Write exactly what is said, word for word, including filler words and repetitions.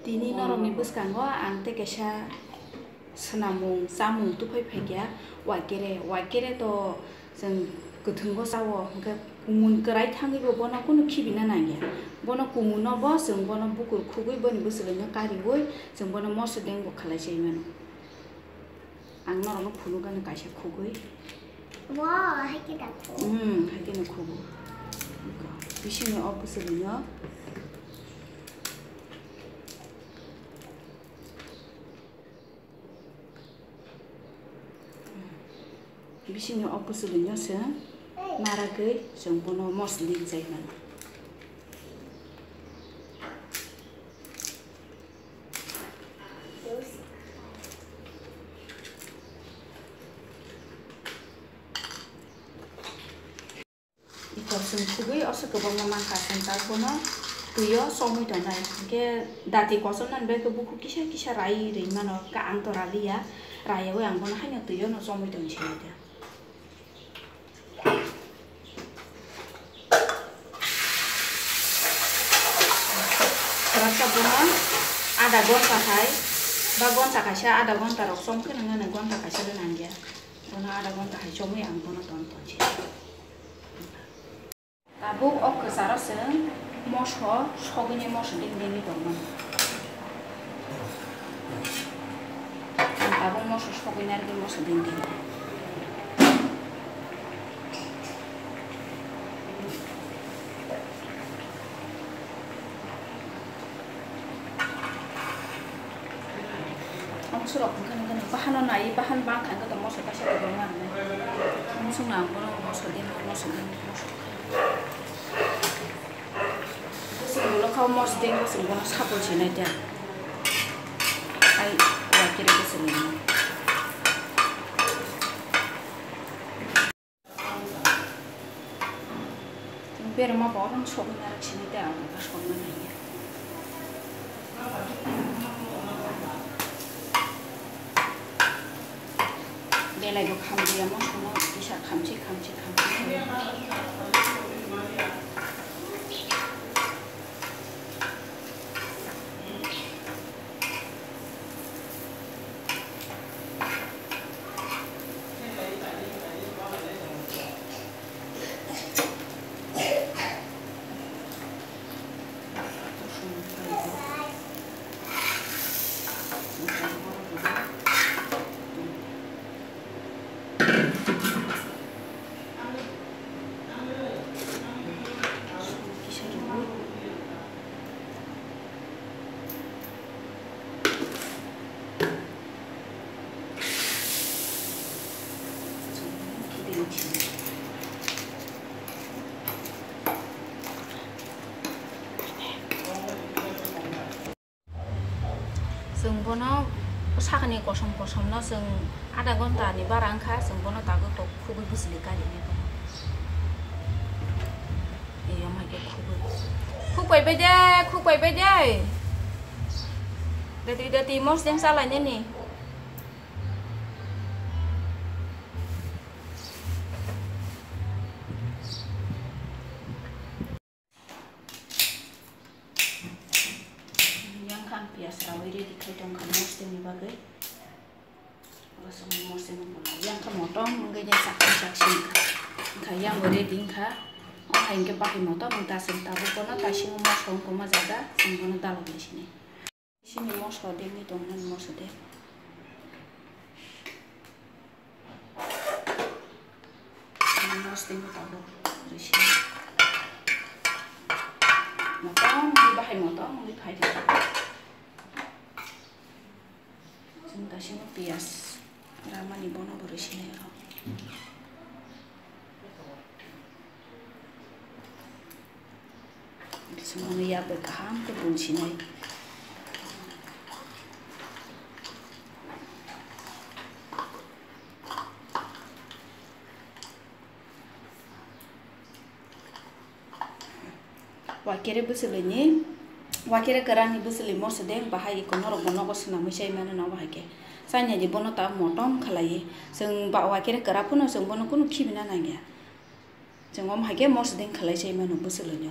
Tini norokni bwskango ang tei kaisa swnamung, chamung tuphai phaikha, waikere. Waikere to chwng kwthwngo chao, hwnkhe kumun kwrai thangwibo bono kunu khibina nangya. Bono kumunno bo chwng bono bukur khugwi boni bwswlwino kariui chwng bono moso dengbo khalai chai mano. Ang norokno phunukgani kaisa khugwi. Wow, hai khe da khu. Hmm, hai kheno khugo. Bisingni o bwswlwino. Bisingni o bwswlwino se naragwi chwng bono mosli chai mano. Iko chwng khugwi oso kwbangma mankha, chwng tabukno twio chomwi tongnai. Hinkhe dati kochomnani bagwi bukhuk kisa kisa rai rwi mano, hinkhe ang to raliya, raiyaui ang bono haino twiono chomwi tongsinai da. Khoroksa bono adha gonta hai ba gonta kaisa adha gonta rok chom kheno nani gonta kaisa le nangya. Bono adha gonta hai chomwi ang bono ton tonsi. Tabuk o kwcharo chwng moso sogwini moso ding dingwi tongmani. Ang tabuk moso sogwi narwgwi moso ding ding. Ang surok hwnkhe nokni bahano nai, bahan bangkha hwnkhe to moso kaisa kwbangma rwnai. Ang songno ang bono moso din, moso din, moso. Bwswk ulo kha moso din, bwswk bono sapor sinai da. Ai, wa kiri bwswk ni. Berma borok sogwi narak sini tei ang bo sogwi nai. Belai bo khamliya moso no kisa khamchi khamchi khamchi. Chwng bono sakni kosom kosom no chwng adha ghonta ni bara wngkha, chwng bono tabuk tok khugwi bwsli kari nai bono. Eyom hai khe khugwi. Khuk pai bai de, khuk pai bai de. Dati dati mosdeng salai nini. Yang kha ang piyaj rawi ready khai tong kha mosdeng ni bagwi. Bo chwng mosdeng no bo lai. Yang kha motom wngwi de chak chak si wngkha. Wngkha yang bo ready wngkha. O hai hwnkhe bahai motom wng ta chwng tabuk bono taising o moso wng koma jaga chwng bono dalok lai sini. Sini moso dengwi tongmani moso de. Mosdeng tabuk risi. Motom wngwi bahai motom wngwi phai de. Chwng kaisa piyaj ramani bono bo risi nai. Chwng yak bai kaham khe bun sinai. Wakere bwswlwini, wakere kwrangni bwswlwi mosodeng bahai iko norokbo nogo swnamwi chai mano, nobo hai khe. Chanya di bono ta motom khlaiwi. Chwng ba wakere kwra phano chwng bono kunu khibina nangya. Chwng omo hai khe mosodeng khlai chai mano bwswlwino.